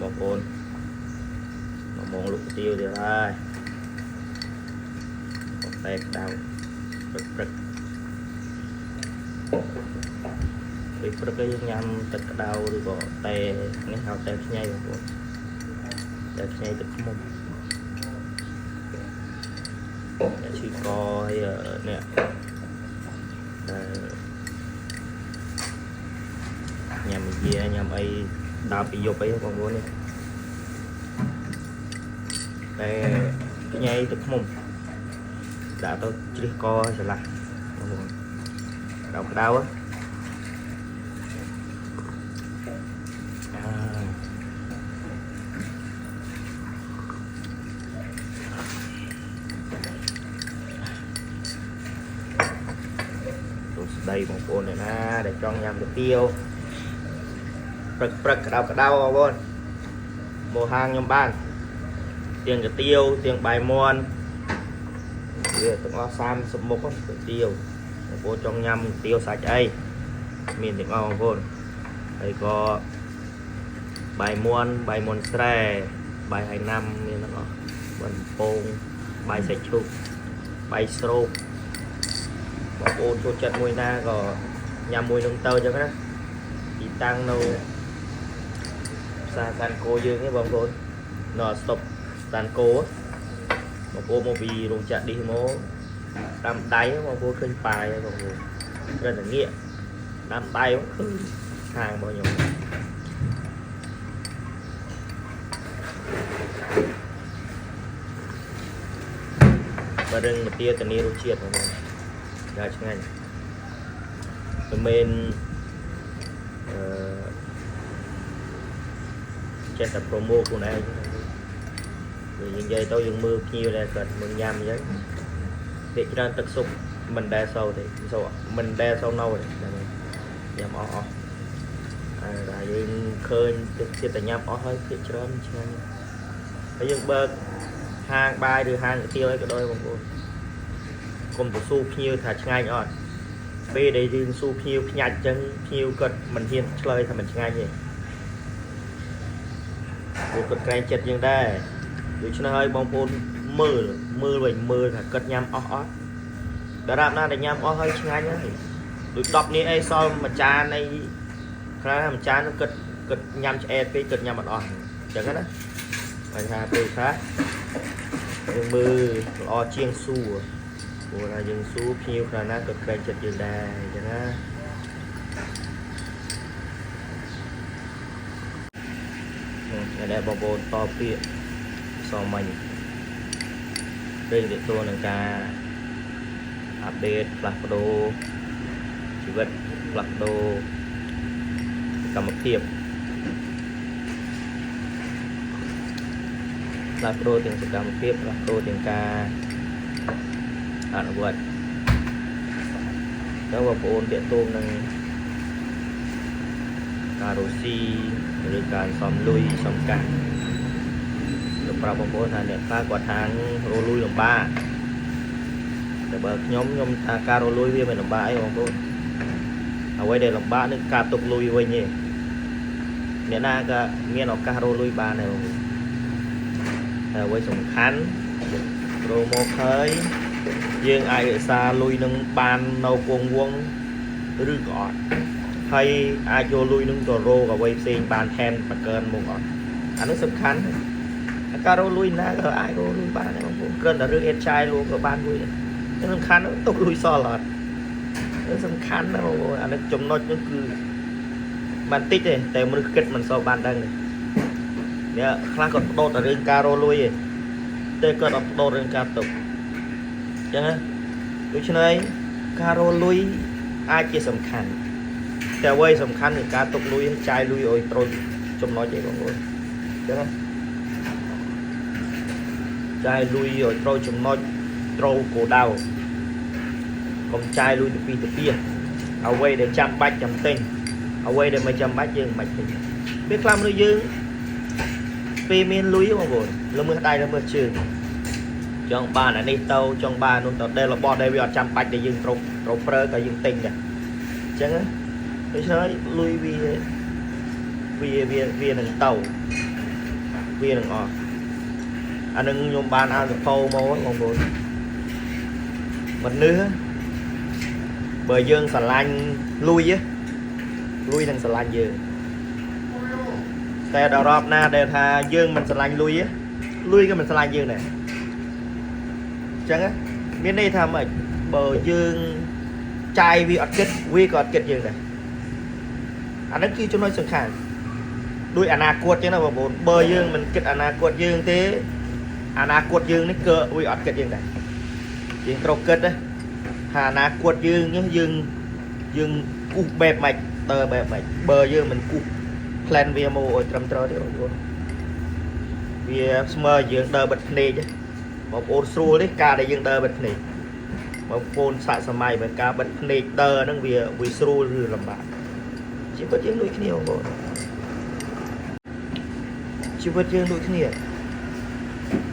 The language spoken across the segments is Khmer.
បងប្អូនមកមកលក់គុយទាវទៀតហើយតែក្តៅព្រឹកព្រឹកពេលព្រឹកយើងញ៉ាំទឹកក្តៅឬក៏តែនេះហៅតែខ្ញីបងប្អូនតែខ្ញីទឹកឃ្មុំអ្នកឈឺកហើយអ្នកដែលញ៉ាំយាញ៉ាំអីដើមពីយប់អីបងប្អូននេះតែខ្ញីទឹកឃ្មុំដាក់ទៅជ្រះកស្រឡះបងប្អូនក្តៅក្តៅអើសួស្តីបងប្អូនអ្នកណាដែលចង់ញ៉ាំគុយទាវព្រឹកព្រឹកក្តៅក្តៅបងប្អូនមកហាងខ្ញុំបានទៀងគុយទាវទៀងបាយមាន់វាទាំងអស់30មុខគុយទាវបងប្អូនចង់ញ៉ាំគុយទាវសាច់អីមានទាំងអស់បងប្អូនហើយក៏បាយមាន់បាយមាន់ស្រែបាយហៃណាំមានទាំងអស់បំពងបាយសាច់ឈូកបាយស្រូបបងប្អូនចូលចិត្តមួយណាក៏ញ៉ាំមួយនោះទៅអញ្ចឹងណាទីតាំងនៅផ្សារសានកោយើងនេះបងប្អូននៅស្តុបសានកោបងប្អូនមកពីរោងចក្រឌីសមកតាមដៃបងប្អូនឃើញប៉ាយបងប្អូនគ្រាន់តែងាកតាមដៃឃើញខាងរបស់ខ្ញុំ បើរឹងមកទាធានារសជាតិបងប្អូនដល់ឆ្ងាញ់មិនមែនអឺចេះតែ promo ខ្លួនឯងព្រោះយើងនិយាយទៅយើងមើលភ្ញៀវដែរគាត់មើលញ៉ាំអញ្ចឹងភាគច្រើនទឹកស៊ុបមិនដែលសូវទេសូវមិនដែលសូវនៅទេហ្នឹងញ៉ាំអស់អស់ហើយតែយើងឃើញទឹកទៀតតែញ៉ាំអស់ហើយភាគច្រើនឆ្ងាញ់ហើយយើងបើកហាងបាយឬហាងកាទៀវអីក៏ដោយបងប្អូនកុំទៅស៊ូភ្ញៀវថាឆ្ងាញ់អត់ពេលដែលយើងស៊ូភ្ញៀវភ្ញាច់អញ្ចឹងភ្ញៀវគាត់មិនហ៊ានឆ្លើយថាមិនឆ្ងាញ់ទេព្រោះគាត់ក្រែងចិត្តយើងដែរដូច្នេះហើយបងប្អូនមើលមើលវិញមើលថាគាត់ញ៉ាំអស់អត់ដរាបណាដែលញ៉ាំអស់ហើយឆ្ងាញ់ហើយដូច10នេះអីសល់មួយចានអីខ្លះមួយចានគាត់គាត់ញ៉ាំឆ្អែតពេកគាត់ញ៉ាំអត់អស់អញ្ចឹងណាបញ្ហាពេលខ្លះយើងមើលល្អជាងសួរព្រោះថាយើងសួរភ្ញៀវខ្លះណាគាត់ក្រែងចិត្តយើងដែរអញ្ចឹងណាថ្ងៃនេះបងប្អូនតពាក្យសមមិញរឿងទាក់ទងនឹងការ update ផ្លាស់ប្ដូរជីវិតផ្លាស់ប្ដូរសកម្មភាពផ្លាស់ប្ដូរទាំងសកម្មភាពផ្លាស់ប្ដូរទាំងការអនុវត្តដល់បងប្អូនទាក់ទងនឹងការរកស៊ីឬការសំលុយសំកាសលោកប្រាប់បងប្អូនថាអ្នកខ្លះគាត់ថារកលុយលំបាកតែបើខ្ញុំខ្ញុំថាការរកលុយវាមិនលំបាកអីបងប្អូនអ្វីដែលលំបាកនឹងការទុកលុយវិញទេអ្នកណាក៏មានឱកាសរកលុយបានដែរបងប្អូនតែអ្វីសំខាន់រកមកហើយយើងអាចរក្សាលុយនឹងបាននៅគង់វង្សឬក៏អត់ហើយអាចយកលុយនឹងទៅរកអ្វីផ្សេងបានថែមបកើនមកអត់អានោះសំខាន់ការរកលុយណាក៏អាចរកលុយបានដែរបងប្អូនគ្រាន់តែរឿងអេតចាយលក់ក៏បានលុយដែរសំខាន់ទុកលុយសល់អត់សំខាន់ណាស់បងប្អូនអានេះចំណុចនោះគឺមិនតិចទេតែមនុស្សគិតមិនសូវបានដឹងទេអ្នកខ្លះគាត់បដូរតែរឿងការរកលុយទេតែគាត់អត់បដូររឿងការទុកអញ្ចឹងណាដូច្នេះការរកលុយអាចជាសំខាន់តែអ្វីសំខាន់គឺការទុកលុយចាយលុយឲ្យត្រូវចំណុចឯងបងប្អូនអញ្ចឹងណាចាយលុយឲ្យត្រូវចំណុចត្រូវគោលដៅកុំចាយលុយទៅពីទៅពីអ្វីដែលចាំបាច់ចាំទិញអ្វីដែលមិនចាំបាច់យើងមិនបាច់ទិញពេលខ្លះមនុស្សយើងពេលមានលុយបងប្អូនល្មើសដៃល្មើសជើងចង់បានអានេះទៅចង់បាននោះទៅដែលរបស់ដែលវាអត់ចាំបាច់ដែលយើងត្រូវត្រូវប្រើក៏យើងទិញដែរអញ្ចឹងដូច្នេះលុយវាវាវាវានឹងទៅ វានឹងអស់អានឹងខ្ញុំបានអានសៀវភៅមកបងប្អូនមនុស្សបើយើងស្រឡាញ់លុយលុយនឹងស្រឡាញ់យើងតែដល់រอบណាដែលថាយើងមិនស្រឡាញ់លុយលុយក៏មិនស្រឡាញ់យើងដែរអញ្ចឹងមានន័យថាម៉េចបើយើងចាយវាអត់គិតវាក៏អត់គិតយើងដែរអាហ្នឹងគឺចំណុចសំខាន់ដូចអនាគតចឹងណាបងប្អូនបើយើងមិនគិតអនាគតយើងទេអនាគតយើងនេះក៏វាអត់គិតយើងដែរយើងត្រូវគិតណាថាអនាគតយើងនេះយើងយើងគូសបែបម៉េចដើរបែបម៉េចបើយើងមិនគូស plan វាមកឲ្យត្រឹមត្រូវទេបងប្អូនវាស្មើយើងដើរបិទភ្នែកបងប្អូនស្រួលទេការដែលយើងដើរបិទភ្នែកបងប្អូនសាកសម័យបើការបិទភ្នែកដើរហ្នឹងវាវាស្រួលឬលំបាកជីវិតយើងដូចគ្នាបងប្អូនជីវិតយើងដូចគ្នាដ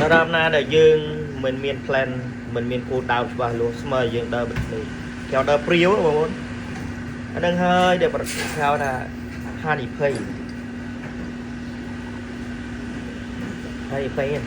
ល់រាបណាដែលយើងមិនមាន plan មិនមានគោលដៅច្បាស់លាស់ស្មើយើងដើរបិទភ្នែកគេដើរព្រាវបងប្អូនអាហ្នឹងហើយដែលប្រហៅថាហានិភ័យហានិភ័យហ្នឹង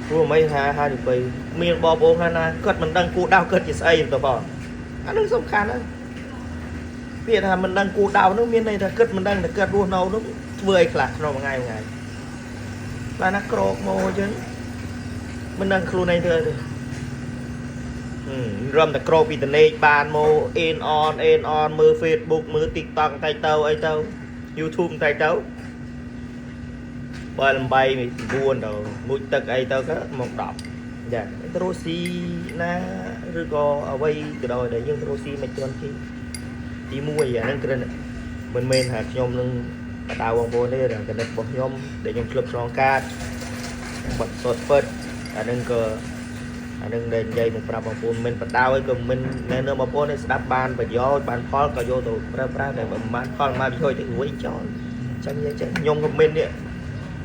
ព្រោះមិនថាហានិភ័យមានបងប្អូនខ្លះណាគាត់មិនដឹងគោលដៅគាត់ជាស្អីទៅបងអាហ្នឹងសំខាន់ណាស់ពាក្យថាមិនដឹងគោលដៅនោះមានន័យថាគិតមិនដឹងតែគាត់រស់នៅនោះធ្វើអីខ្លះក្នុងមួយថ្ងៃមួយថ្ងៃខ្លះណាក្រោកមកអញ្ចឹងមិនដឹងខ្លួនឯងធ្វើអីទេរំតែក្រោកពីតនេកបានមកអេនអនអេនអនមើល Facebook មើល TikTok តែទៅអីទៅ YouTube តែទៅបើលំបី9ទៅមុជទឹកអីទៅក៏មក10ចាទៅរស់ស៊ីណាឬក៏អ្វីក៏ដោយដែលយើងទៅរស់ស៊ីមិនទាន់គេទី1អាហ្នឹងគ្រាន់មិនមែនថាខ្ញុំនឹងបដៅបងប្អូនទេកណិតរបស់ខ្ញុំដែលខ្ញុំធ្លាប់ឆ្លងកាត់បាត់សុតពិតអាហ្នឹងក៏អានឹងដែលនិយាយមកប្រាប់បងប្អូនមិនបដៅអីក៏មិនណែនាំបងប្អូនឲ្យស្ដាប់បានប្រយោជន៍បានផលក៏យកទៅប្រើប្រាស់តែមិនបានផលមកប្រយោជន៍ទៅវិញចោលអញ្ចឹងនិយាយចឹងខ្ញុំក៏មិននេះ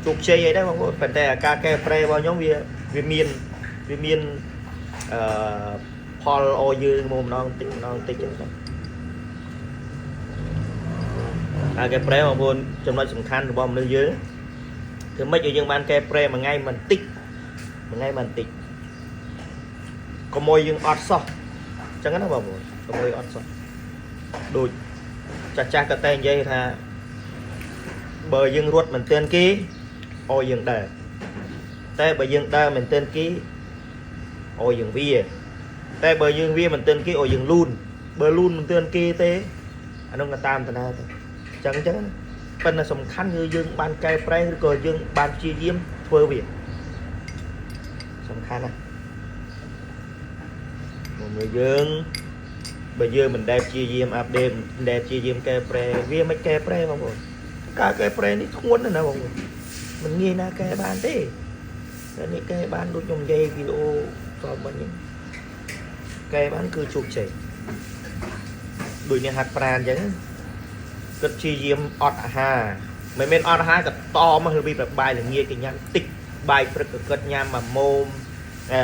ជោគជ័យអីដែរបងប្អូនប៉ុន្តែអាការកែប្រែរបស់ខ្ញុំវាវាមានវាមានអឺផលអយើងមកម្ដងតិចម្ដងតិចចឹងទៅការកែប្រែបងប្អូនចំណុចសំខាន់របស់មនុស្សយើងធ្វើម៉េចឲ្យយើងបានកែប្រែមួយថ្ងៃមិនតិចមួយថ្ងៃមិនតិចកុំឲ្យយើងអត់សោះអញ្ចឹងណាបងប្អូនកុំឲ្យអត់សោះដូចចាស់ចាស់ក៏តែនិយាយថាបើយើងរត់មិនទាន់គេឲ្យយើងដើរតែបើយើងដើរមិនទាន់គេឲ្យយើងវាតែបើយើងវាមិនទាន់គេឲ្យយើងលូនបើលូនមិនទាន់គេទេអានោះក៏តាមតាណាទៅអញ្ចឹងអញ្ចឹងណាប៉ុន្តែសំខាន់គឺយើងបានកែប្រែឬក៏យើងបានព្យាយាមធ្វើវាសំខាន់ណាស់មកមើលយើងបើយើងមិនដែលព្យាយាម update មិនដែលព្យាយាមកែប្រែវាមិនកែប្រែបងប្អូនការកែប្រែនេះធ្ងន់ណាស់ណាបងប្អូនមិនងាយណាកែបានទេតែនេះកែបានដូចខ្ញុំនិយាយវីដេអូតមិញហ្នឹងកែបានគឺជោគជ័យដូចនេះហាត់ប្រាណអញ្ចឹងគិតព្យាយាមអត់អាហារមិនមែនអត់អាហារក៏តមករបៀបបាយល្ងាចគេញ៉ាំតិចបាយព្រឹកក៏គិតញ៉ាំមួយម៉ោមអា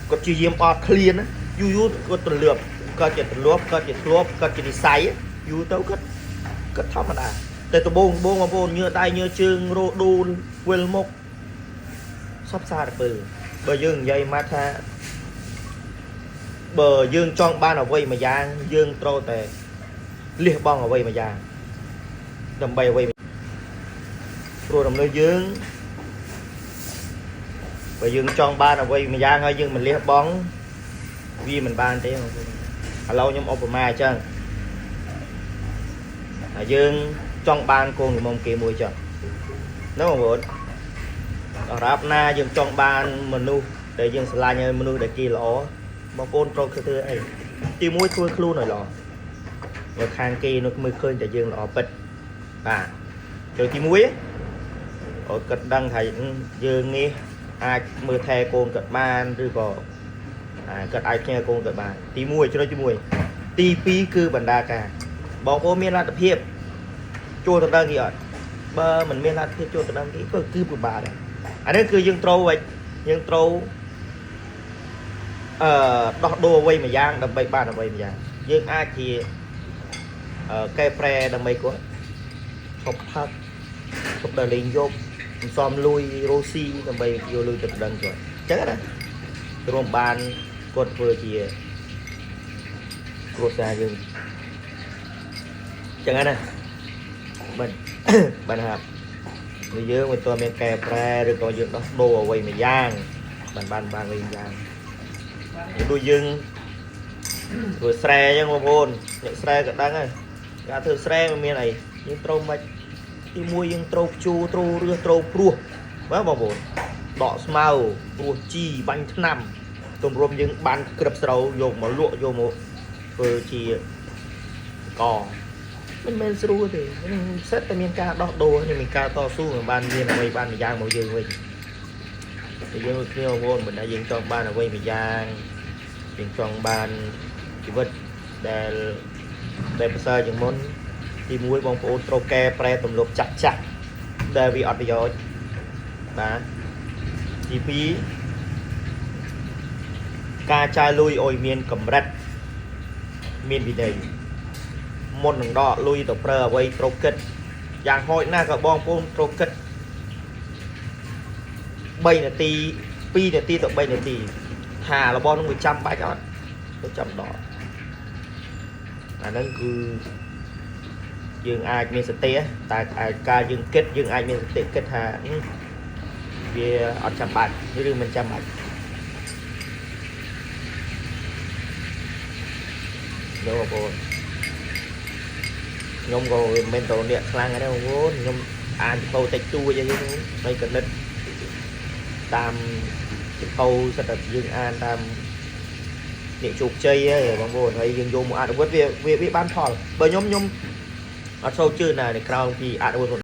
គាត់ព្យាយាមអត់ឃ្លានណាយូរយូរគាត់ទលាប់គាត់ជាទលាប់គាត់ជាធ្លាប់គាត់ជានិស័យយូរទៅគាត់គាត់ធម្មតាតែដបងដបងបងប្អូនញើដៃញើជើងរោដួលវិលមុខសពសារពើបើយើងនិយាយមកថាបើយើងចង់បានអ្វីមួយយ៉ាងយើងត្រូវតែលះបង់អ្វីមួយយ៉ាងដើម្បីអ្វីព្រោះរំលឹកយើងបើយើងចង់បានអ្វីមួយយ៉ាងហើយយើងមិនលះបង់វាមិនបានទេបងប្អូនឥឡូវខ្ញុំឧបមាអញ្ចឹងហើយយើងចង់បានកូនក្រមុំគេមួយចុះហ្នឹងបងប្អូនដល់រាប់ណាយើងចង់បានមនុស្សដែលយើងស្រឡាញ់ហើយមនុស្សដែលគេល្អបងប្អូនត្រូវធ្វើអីទីមួយធ្វើខ្លួនឲ្យល្អនៅខាងគេនោះមើលឃើញតែយើងល្អពិតបាទចូលទី1អូគាត់ដឹងថាយើងនេះអាចមើលថែកូនគាត់បានឬក៏អាគាត់អាចផ្ញើកូនគាត់បានទី1ចំណុចទី1ទី2គឺបណ្ដាការបងប្អូនមានលទ្ធភាពចូលទៅដល់គេអត់បើមិនមានលទ្ធភាពចូលទៅដល់គេក៏គឺពិបាកដែរអានេះគឺយើងត្រូវវិញយើងត្រូវអឺដោះដូរអ្វីមួយយ៉ាងដើម្បីបានអ្វីមួយយ៉ាងយើងអាចជាកែប្រែដើម្បីគាត់ឈប់ផឹក ឈប់ដើរលេងយប់សំលួយរ៉ូស៊ីដើម្បីយកលុយទៅដណ្ដឹងគាត់អញ្ចឹងណារួមបានគាត់ធ្វើជាគ្រួសារយើងអញ្ចឹងណាបាទ បាទហាយើងមិនទាន់មានកែប្រែឬក៏យើងដោះដូរអ្វីមួយយ៉ាងបានបានបានវិញយ៉ាងដូចយើងធ្វើស្រែអញ្ចឹងបងប្អូនអ្នកស្រែក៏ដឹងដែរការធ្វើស្រែមិនមានអីយើងត្រូវមិនទីមួយយើងត្រូវភ្ជួរត្រូវរឹសត្រូវព្រោះបាទបងប្អូនដកស្មៅព្រោះជីបាញ់ថ្នាំទម្រាំយើងបានក្រឹបស្រូវយកមកលក់យកមកធ្វើជាកមិនមែនស្រួលទេសិតតែមានការដោះដូរនិងមានការតស៊ូមិនបានមានអ្វីបានម្យ៉ាងមកយើងវិញតែយើងដូចគ្នាបងប្អូនមិនថាយើងចង់បានអ្វីម្យ៉ាងយើងចង់បានជីវិតដែលដែលប្រសើរជាងមុនទីមួយបងប្អូនត្រូវកែប្រែទម្លាប់ចាស់ចាស់ដែលវាអត់ប្រយោជន៍បាទទី2ការចាយលុយឲ្យមានកម្រិតមានវិន័យមុននឹងដកលុយទៅប្រើអ្វីត្រូវគិតយ៉ាងហោចណាស់ក៏បងប្អូនត្រូវគិត3នាទី2នាទីទៅ3នាទីថារបស់នឹងវាចាំបាច់អត់ទៅចាំដកអាហ្នឹងគឺយើងអាចមានសតិតែការយើងគិតយើងអាចមានសតិគិតថាវាអត់ចាំបាច់ឬមិនចាំបាច់យកបងប្អូនខ្ញុំក៏មិនមែនទៅអ្នកខ្លាំងដែរបងប្អូនខ្ញុំអានសភៅតិចតួចអីហ្នឹងហើយកណិតតាមសភៅសិតតែយើងអានតាមអ្នកជោគជ័យហើយបងប្អូនហើយយើងយកមកអនុវត្តវាវាបានផលបើខ្ញុំខ្ញុំអត់សូវជឿណានៅក្រៅពីអនុវត្តខ្លួន